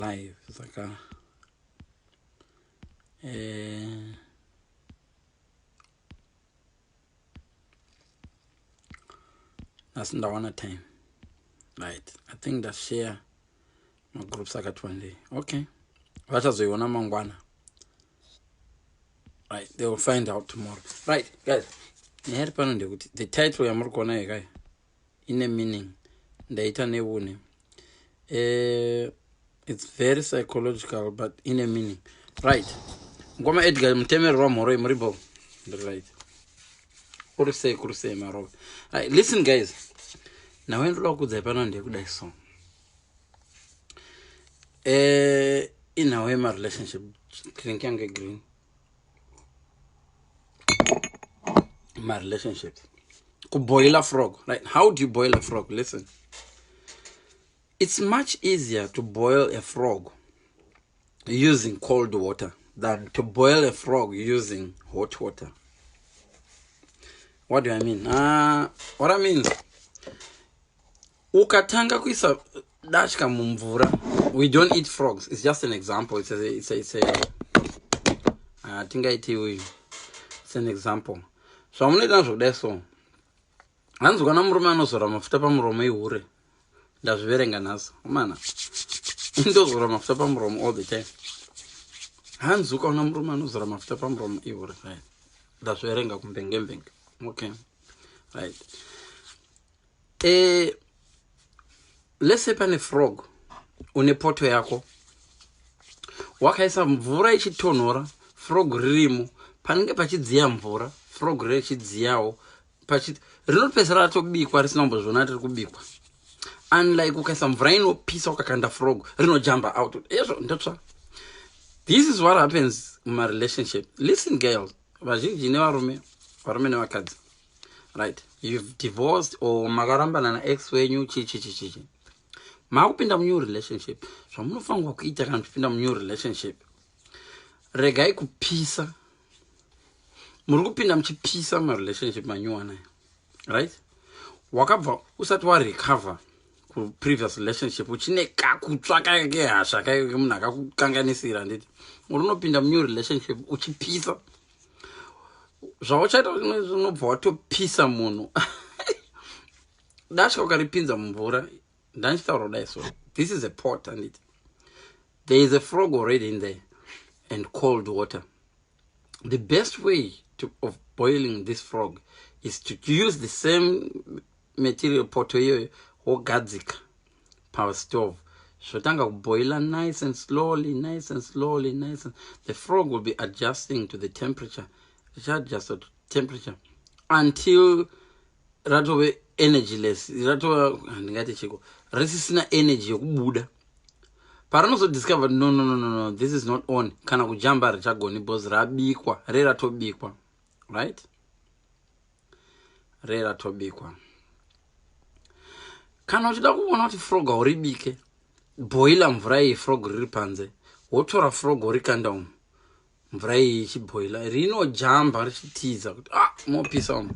Live saka nhasi ndawana time. Right, I think ndashare magroups akati wandei. Okay, vachazoiona mangwana. Right, they will find out tomorrow. Right guys, nyaya iri pano ndekuti the title yamuri kuona yekai ine meaning. Ndaita neune it's very psychological, but ine meaning. Right, ngoma Edgar mutemererwa mhoro imuribo. Ndiri right. Kuri sei, kuri sei marova? Right, listen guys, nawe ndoda kukudzai pano ndekudai. So inhau yemarelationship, drink yange green, marelationships, kuboila frog. Right, how do you boil a frog? Listen, it's much easier to boil a frog using cold water than to boil a frog using hot water. What do I mean? What I mean, ukatanga kuisa datya mumvura, we don't eat frogs, it's just an example. It's a tingaiti uyu, it's an example. Zvamunoita nazvo so, hanzi kana murume anozora mafuta pamuromo ihure. Ndazviverenga nhasi mana, indozora mafuta pamuromo all the time. Hanzi ukaona murume anozora mafuta pamuromo ihure. Right, ndazviverenga kumbengembenge. Okay, right, let's say pane frog, une poto yako, wakaisa mvura ichitonhora, frog ririmo. Panenge pachidziya mvura, frog richidziyawo, rinopedzisira ratobikwa risina kumbozviona riri kubikwa. Unlike ukaisa mvura inopisa, ukakanda frog, rinojamba out. Ezvo ndotsva. This is what happens mumarelationship. Listen girls, vazhinji nevarume, varume nevakadzi, right, you've divorced or makarambana naex wenyu, chii chii chii chii, maakupinda munew relationship. Zvamunofanirwa kuita kana muchipinda munew relationship, regai kupisa. Muri kupinda muchipisa marelationship manyuwana, right? Wakabva usati warecover kuprevious relationship, uchine kakutsva kehasha kemunhu akakukanganisira, handiti? Uri unopinda munew relationship uchipisa. Zvauchaita, unobva watopisa munhu. Datya ukaripinza mumvura, ndandichitaura kudai, so this is a pot, anditi? There is a frog already in there and cold water. The best way of boiling this frog is to use the same material, poto iyoyo, wogadzika pastove, zvotanga kuboila nice and slowly, nice and slowly, nice and the frog will be adjusting to the temperature, richaadjusta to temperature until ratove energyless, ratova, handingati chiko, risisina energy yekubuda. Parinozodiscover, "No, no, no, no, no, this is not on," kana kujamba richagoni because rabikwa, reratobikwa. Right, reratobikwa. Kana uchida kuona kuti frog hauribike, bhoila mvura iyi frog riri panze, wotora frog worikanda umu mvura iyi ichibhoila, rinojamba richitiza kuti, "Ah, mopisa umu."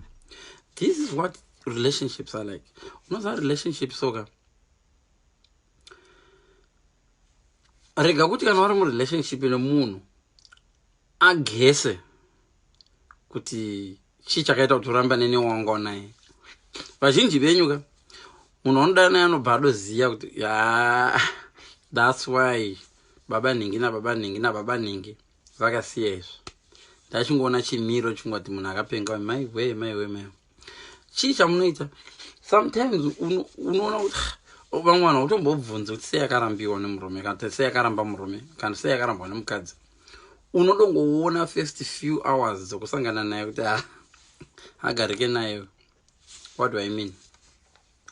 This is what relationships are like. Unoziva relationship soka, rega kuti kana uri murelationship nemunhu, agese kuti chii chakaita kuti urambane newanga unaye. Vazhinji venyu ka, munhu wanoda naye anobva adoziva kuti, ya, that's why baba nhingi nababa nhingi nababa nhingi vakasiya izvo. Ndachingoona chimiro chingwati munhu akapenga. Mai we, mai we, mai, chii chamunoita? Sometimes unoona kuti vamwe vanhu hautombobvunzi kuti sei akarambiwa nemurume, kana kuti sei akaramba murume, kana sei akarambwa nemukadzi. Unodongoona first few hours dzokusangana naye kuti ah, agarike naye. What do I mean?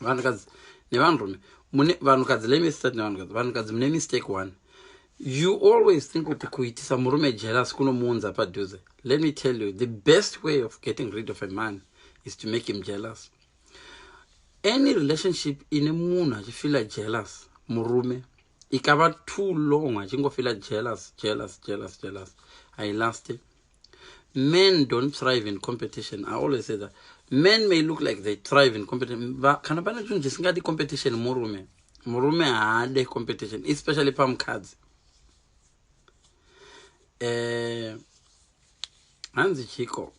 Vanhukadzi nevanhurume, mune vanhukadzi, let me start nevanhukadzi. Vanhukadzi mune mistake one. You always think kuti kuitisa murume jealous kunomuunza padhuze. Let me tell you, the best way of getting rid of a man is to make him jealous. Any relationship ine munhu achifeela jealous, murume, ikava too long achingofeela jealous, jealous, jealous, jealous, hailasti. Men don't thrive in competition. I always say that. Men may look like they thrive in competition. Kana pane chinhu chisingadi competition, murume. Murume haade competition, especially pamukadzi. Hanzi chiko,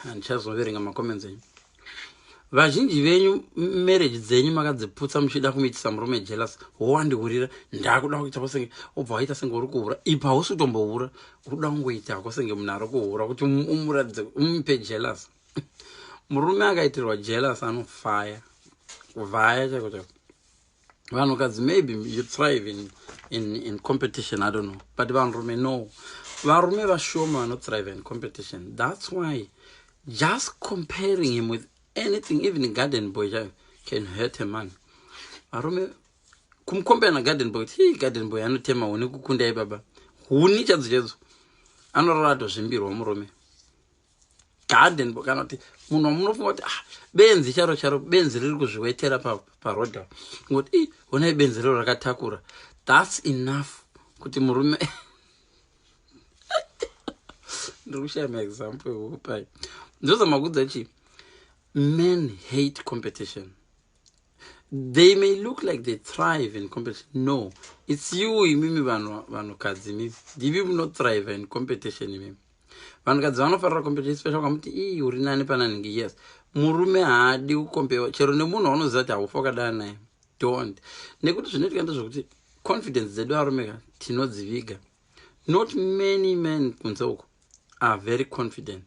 handichazoverenga macomments enyu. Vazhinji venyu marriage dzenyu makadziputsa muchida kumuitisa murume jealous. Wowandihurira, ndakuda kuita senge, obva waita senge uri kuhura. Ipa hausi kutombohura, uri kuda kungoitako senge munhu ari kuhura kuti umuratidze, umupe jealous. Murume akaitirwa jealous anofaya kuvhaya chaiko chaiko. Vanhukadzi, maybe you thrive in competition, I don't know, but vanhurume, no. Varume vashoma vanothrive in competition. That's why just comparing him with anything, even garden boy chaiyo, can hurt a man. Varume kumukombera nagarden boy, kuti garden boy anotema huni kukundai baba, huni chadzo chaidzo, anorara atozvimbirwa murume. Garden boy, kana kuti munhu wamunofunga kuti, ah, benzi charo charo, benzi riri kuzviwetera parodha, ngoti, i honai benzi riro rakatakura. That's enough kuti murume, ndiri kushaya maexample ekukupai, ndozama kudza chii. Men hate competition. They may look like they thrive in competition. No, it's you, imimi vanhu, vanhukadzi, imimi ndivi munothrive in competition. Imimi vanhukadzi vanofarira competition, especially ukamuti, ii, uri nani pananhingi. Yes, murume haadi kukompewa chero nemunhu waunoziva kuti haufa wakadana naye. Don't, nekuti zvinoitika ndezvekuti confidence dzedu varume ka tinodziviga. Not many men kunze uko are very confident,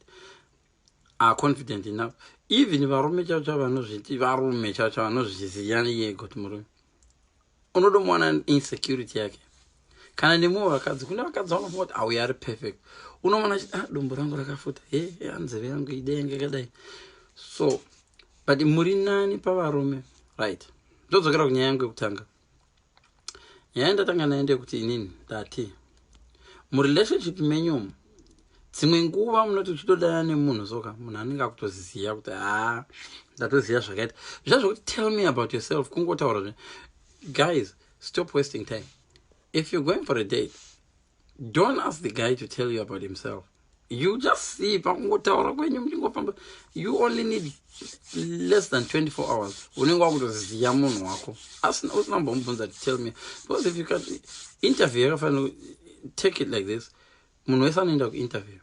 are confident enough. Even varume chavo chavo vanozviti varume chavo chavo, vanozviziva yega kuti murume, unodomuwana insecurity yake. Kana nemuwo vakadzi, kune vakadzi vanofunga kuti auya ari perfect, unoona achiti, ah, dumbu rangu rakafuta, he, anzeve yangu idenge yakadai. So, but muri nani pavarume, right? Ndodzokera kunyaya yangu yekutanga. Nyaya yandatanga nayo ndeyekuti inini ndati murelationship menyumu, dzimwe nguva munoti uchitodana nemunhu soka, munhu anenge akutoziva kuti, ha, ndatoziva zvakaita zviya zvokuti "Tell me about yourself." Kungotaura zve, guys, stop wasting time. If you're going for a date, don't ask the guy to tell you about himself. You just see pakungotaura kwenyu muchingofamba. You only need less than 24 hours, unenge wakutoziva munhu wako usina kumbomubvunza to tell me. Because if you can interview, yakafanira, take it like this: munhu wese anoenda kuinterview,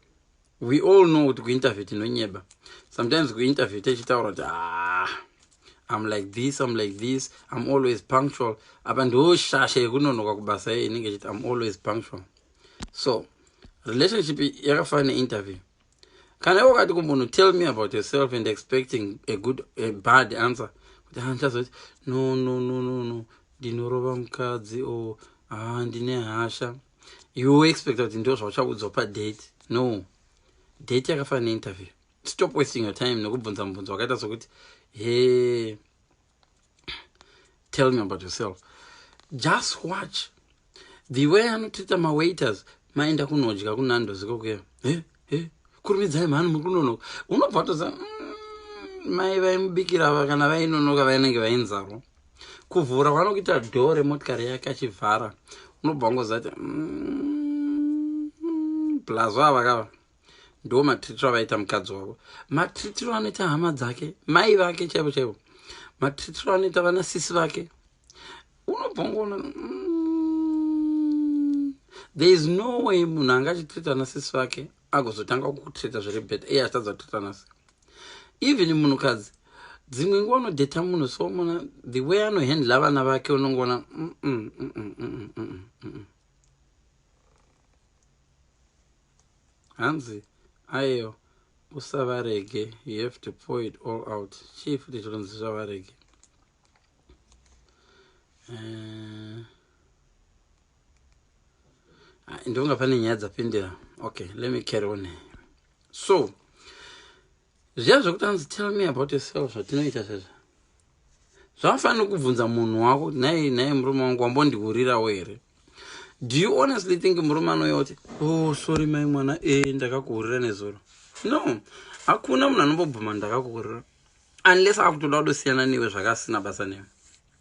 we all know kuti kuinterview tinonyeba. Sometimes kuinterview techitaura kuti, ah, I'm like this, I'm like this, I'm always punctual. Apa ndoshasha yekunonoka kubasa iye inenge ichiti, "I'm always punctual." So relationship yakafanana neinterview. Kana iwe wakati kumunhu, "Tell me about yourself," and expecting a good, a bad answer, kuti handichazoti, "No, no, no, no, no, ndinorova mukadzi," o, ah, ndine hasha, you expect kuti ndo zvauchaudzwa padate. No, date yakafanana neinterview. Stop wasting your time nekubvunza mubvunzo wakaita sokuti, "He, tell me about yourself." Just watch the way anotreata mawaiters. Maenda kunodya kuNando's kokuya, "He, he, kurumidzai mhani, muri kunonoka." Unobva toza mai vaimubikira ava, kana vainonoka vainenge vainzarwa. Kuvhura kwanokuita dhoo remotikari yake achivhara, unobva wangoziva kuti blazo ava kava ndo matreatiro avaita mukadzi wavo, matreatiro anoita hama dzake, mai vake chaivo chaivo, matreatiro anoita vana sisi vake. Unobva ungoona there is no way munhu anga achitreata nasisi vake agozotanga kutreata zviri better iye achitadza kutreata nasi. Even munhukadzi, dzimwe nguva unodheta munhu so, muna the way anohandla vana vake, unongoona Hanzi aiyo, usavarege, you have to pour it all out. Chii futi chironzi zvavarege? Ndonga pane nyaya dzapindira. Okay, let me carry on. So zviya zvekuti hanzi, "Tell me about yourself," zvatinoita zvezvo, zvavafanira kubvunza munhu wako kuti, "Nhai, nhai, murume wangu, wambondihurirawo here?" Do you honestly think murume anouya kuti, "Oh, sorry mai mwana, e, ndakakuhurira nezuro"? No, hakuna munhu anombobvuma "Ndakakuhurira," unless akutoda kutosiyana newe zvakasina basa newe.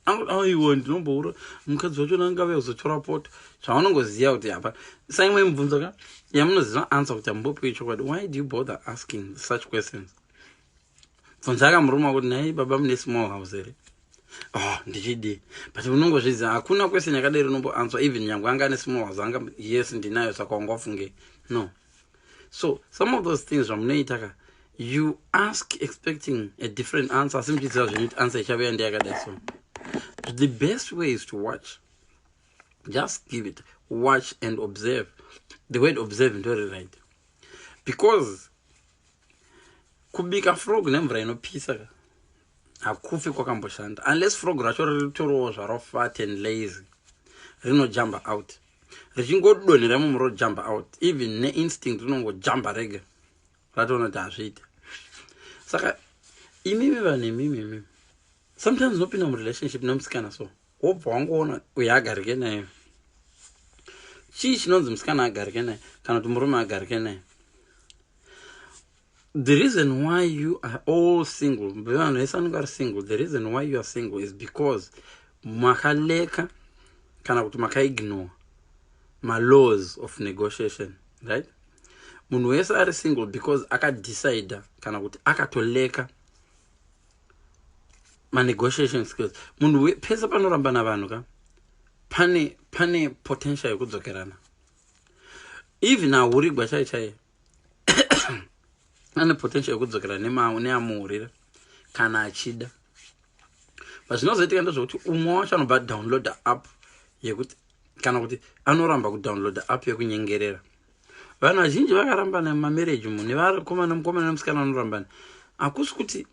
Aiwa, ndinomboura mukadzi wacho angave kuzotora poto zvaunongoziva kuti apa saimwe mubvunzo ka yamunoziva answer kuti hambopiwi chokwadi. Why do you bother asking such questions? Bvunzaka murume wakuti, "Nhai baba, mune small house here?" Oh, ndichidii? But unongozvidza, hakuna question yakadai rinomboanswa. Even nyange anga ane small house, anga, yes, ndinayo, saka wanga wafunge? No. So some of those things zvamunoita ka, you ask expecting a different answer, asi muchiziva zvenyu kuti answer ichavuya ndeyakadai. So the best way is to watch. Just give it, watch and observe. The word "observe" ndori right, because kubika frog nemvura inopisa ka hakufi kwakamboshanda, unless frog racho ritoriwo zvaro fat and lazy, rinojamba out richingodonhera imomo, rojamba out. Even neinstinct rinongojamba rega, ratoona kuti hazviite. Saka imimi vanhu, imimi, imimi, sometimes unopinda murelationship nemusikana, so wobva wangoona uyo agarike naye. Chii chinonzi musikana agarike naye kana kuti murume agarike naye? The reason why you are all single, vanhu vese vanenge vari single, the reason why you are single is because makaleka kana kuti makaignore malaws of negotiation, right? Munhu wese ari single because akadecida kana kuti akatoleka manegotiation skills. Munhu pese panoramba navanhu ka, pane potential yekudzokerana. Even ahurigwa chai chai ane potential yekudzokera neamuhurira kana achida. But zvinozoitika ndezvekuti umwe wacho anobva downloada app yekuti, kana kuti anoramba kudownloada app yekunyengerera. Vanhu vazhinji vakarambana mumamarriage mu nevakomana, mukomana nemusikana vanorambana, hakusi kuti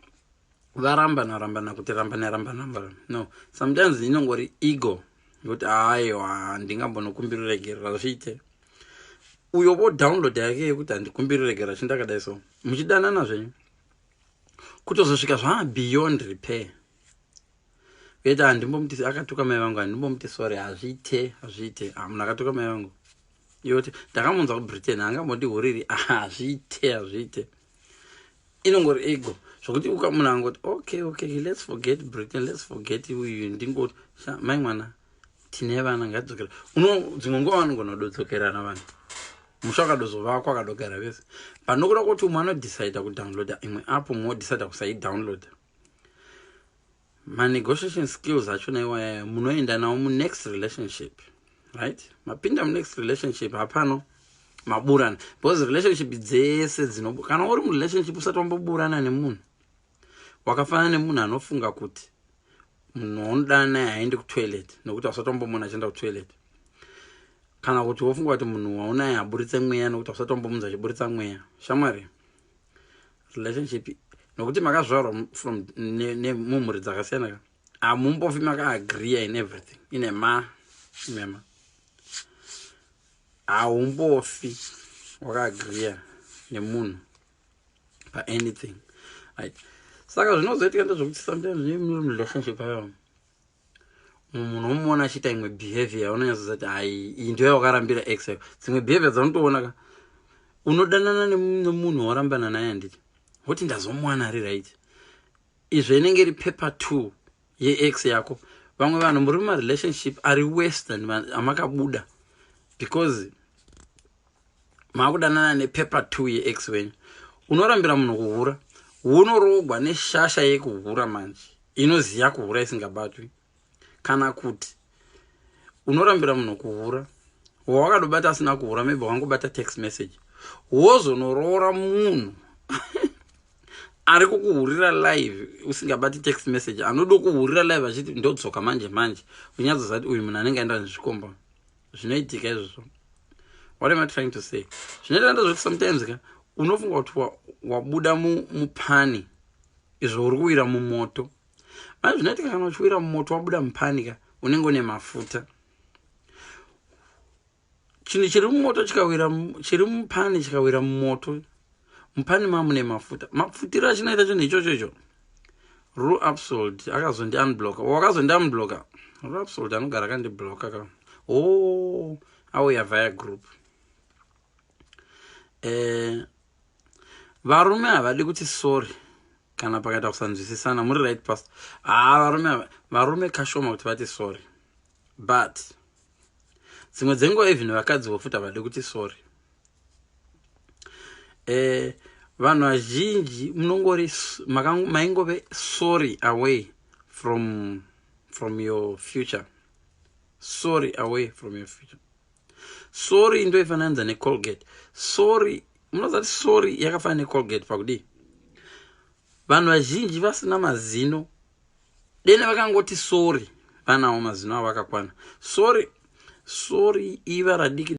varambana rambana kuti rambana rambana rambana. No, sometimes inongori ego yekuti, "Aiwa, handingambonokumbiri regerera." Zviite uyo vodownload yake yekuti handikumbiri regera, chindakadai. So muchidanana zvenyu kutozosvika zvaa beyond repair, kuita handimbomuti akatuka mai vangu, handimbomuti sorry. Hazviite, hazviite. Munhu akatuka mai vangu, yoti ndakamunzwa kuBritain, hangambondihuriri. Hazviite, hazviite. Inongori ego, zvokuti uka munhu angoti, Okay, let's forget Britain, let's forget uyu." Ndingoti, "Mai mwana, tine vana, ngatidzokera." Uno dzimwe nguva vanogona kudodzokerana vanhu, musha wakadozovakwa, akadogara vese. Panokuda kuti umwe anodecida kudownloada imwe app, umwe wodecida kusaidownloada. Manegotiation skills achona iwaya munoenda nawo munext relationship, right? Mapinda munext relationship, hapano maburana, because relationship dzese dzino, kana uri murelationship usati wamboburana nemunhu, wakafanana nemunhu anofunga kuti munhu waunodana naye haendi kutoilet, nokuti hausati wambomuona achienda kutoilet, kana kuti wofunga kuti munhu waunaye haburitse mweya, nokuti hausati wambomunza achiburitsa mweya. Shamwari, relationship, nokuti makazvarwa from mumhuri dzakasiyana ka, hamumbofi makaagreea in everything. Inema, inema, haumbofi wakaagreea nemunhu paanything, right? Saka zvinozoitika ndezvekuti sometimes muri murelationship ayo, munhu omuona achiita imwe behavior, unonyatsozati, "Hai, iyi ndiyo yawakarambira ex yako." Dzimwe behavior dzaunotoona ka, unodanana nemunhu warambana naye, handiti? Woti, "Ndazomuwana ari right." Izvo inenge iri paper two yeex yako. Vamwe vanhu muri mumarelationship ari worse than amakabuda, because maakudanana nepaper two yeex wenyu. Unorambira munhu kuhura, unorogwa neshasha yekuhura manje, inoziva kuhura isingabatwi. Kana kuti unorambira munhu kuhura, wawakadobata asina kuhura, maybe wangobata text message, wozonoroora munhu ari kukuhurira live, usingabati text message, anoda kuhurira live achiti, "Ndodzoka manje manje." Unyatsozati uyu munhu anenge aenda nezvikomba. Zvinoitika izvozvo. What am I trying to say? Zvinoita ndezvekuti sometimes ka, unofunga kuti wabuda mupani, izvo uri kuwira mumoto manje. Zvinoitika kana uchiwira mumoto, wabuda mupani ka, unenge une mafuta. Chinhu chiri mumoto chikawira, chiri mupani chikawira mumoto, mupani mamune mafuta, mapfutiro achinoita chinhu ichocho icho. Ru absold akazondi unblocka, wakazondi unblocka. Ru absold anogara akandiblocka ka. O oh, auya via group. Varume havadi kuti sorry kana pakaita kusanzwisisana. Muri right, pastor. Haa, varume kashoma kuti vati sorry, but dzimwe dzenguva even vakadzi vofuti havadi kuti sorry. Vanhu vazhinji munongori maingove sorry away from from your future. Sorry away from your future. Sorry ndoifananidza neColgate. Sorry, munoziva kuti sorry yakafanana neColgate pakudii? Vanhu vazhinji vasina mazino dene vakangoti sorry, vanawo mazino avo akakwana. Sorry, sorry iva radiki.